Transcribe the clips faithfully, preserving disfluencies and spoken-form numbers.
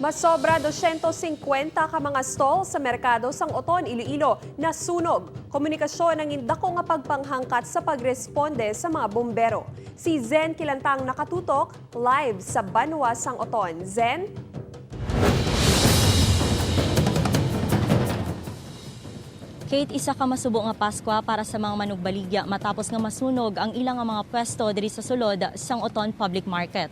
Masobra dosyentos singkwenta ka mga stall sa merkado sang Oton, Iloilo nasunog. Komunikasyon ang indako nga pagpanghangkat sa pagresponde sa mga bombero. Si Zen Kilantang nakatutok live sa banwa sang Oton. Zen? Kate, isa ka masubo nga Paskwa para sa mga manugbaligya matapos nga masunog ang ila nga mga pwesto diri sa sulod sang Oton Public Market.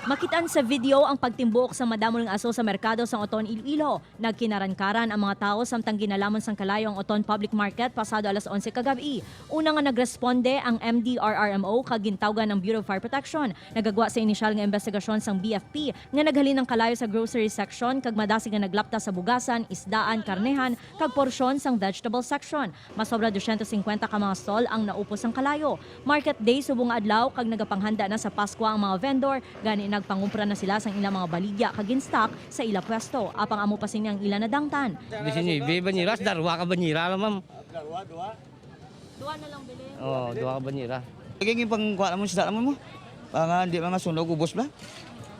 Makitaan sa video ang pagtimbuok sa madamol nga aso sa merkado sa Oton, Iloilo. Nagkinarankaran ang mga tawo samtang ginalamon sang kalayo ang Oton Public Market pasado alas onse kagab-i. Una nga nagresponde ang M D R R M O kag gintawgan ang Bureau of Fire Protection. Nagagwa sa inisyal nga investigasyon sang B F P nga naghalin ang kalayo sa grocery section kag madasig nga naglapta sa bugasan, isdaan, karnehan, kag porsyon sang vegetable section. Masobra dosyentos singkwenta ka mga stall ang naupos sang kalayo. Market day subong nga adlaw kag nagapanghanda na sa Paskwa ang mga vendor, gani nagpangumpra na sila sang ilang mga baligya kag ginstock sa ila pwesto. Apang amo pa sini ang ila nadangtan. Disinuybe banyera, darwa ka banyera lang, ma'am. Duha na lang bilin. Oh, duha ka banyera. Lagi yung pangkuha mo sa mo. Para nga hindi mga sunog, ubos ba?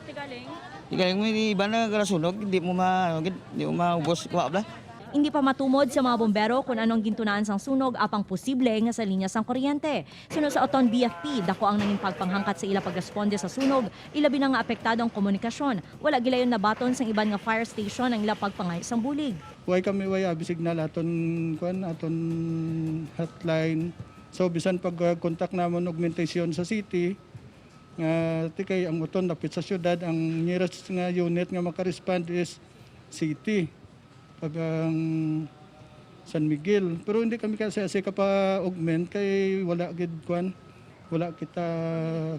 Tigaling. Tigaling mo, yung iba na karasunog, hindi mo ma-, hindi mo maubos, kuha ba? Hindi pa matumod sa mga bombero kung ano ang gintunaan sang sunog apang posible nga sa linya sang kuryente. Suno sa Oton B F P, dako ang nangin pagpanghangkat sa ila pagresponde sa sunog, ilabi na nga apektado ang komunikasyon. Wala gilayon nabaton sang iban nga fire station ang ila pagpangayo sang bulig. Way kami, way abi signal aton, kuan, aton hotline. So, bisan pag, uh, contact namon augmentation sa city, nga ti kay ang Oton dapit sa syudad, ang nearest nga unit nga makarespond is city. Pag ang San Miguel. Pero hindi kami kasi, kasi kapa-augment kay wala gid, kuan, wala kita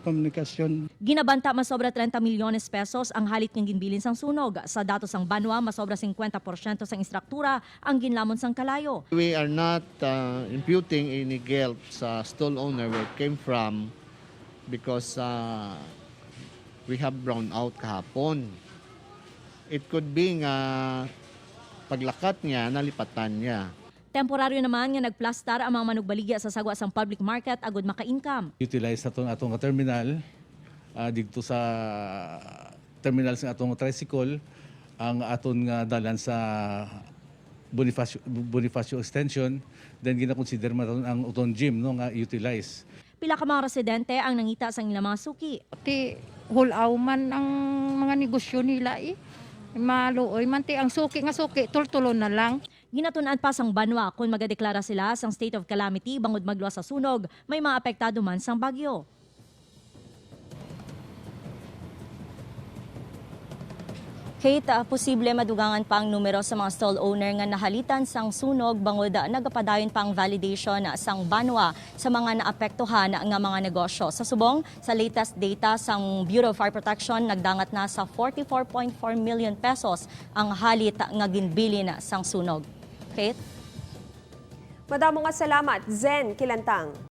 komunikasyon. Ginabanta masobra treinta milyones pesos ang halit nga ginbilin sang sunog. Sa datos sang banwa, masobra singkwenta porsyento sang istruktura ang ginlamon sang kalayo. We are not, uh, imputing any guilt sa stall owner where it came from because, uh, we have brown out kahapon. It could be nga paglakat niya, nalipatan niya. Temporaryo naman nga nagplastar ang mga manugbaligya sa sagwa sang public market agud maka-income. Utilize naton atong nga terminal, ah, didto sa terminal sa atong tricycle, ang aton nga dalan sa Bonifacio, Bonifacio Extension, then gina-consider man naton ang Oton Gym, no, nga i-utilize. Pila ka mga residente ang nangita sang ilang mga suki. Ti hulaw man ang mga negosyo nila, eh. Maluoy man ti ang suki nga suki, tultulon na lang. Ginatun-an pa sang banwa kon magadeklara sila sang state of calamity bangod magluwas sa sunog, may mga apektado man sang bagyo. Kate, ah, posible madugangan pa ang numero sa mga stall owner nga nahalitan sang sunog bangod, ah, nagapadayon pa ang validation, ah, sang banwa sa mga naapektuhan nga mga negosyo. Sa subong, sa latest data sang Bureau of Fire Protection, nagdangat na sa forty-four point four million pesos ang halit nga ginbilin sang sunog. Kate? Madamo nga salamat, Zen Kilantang.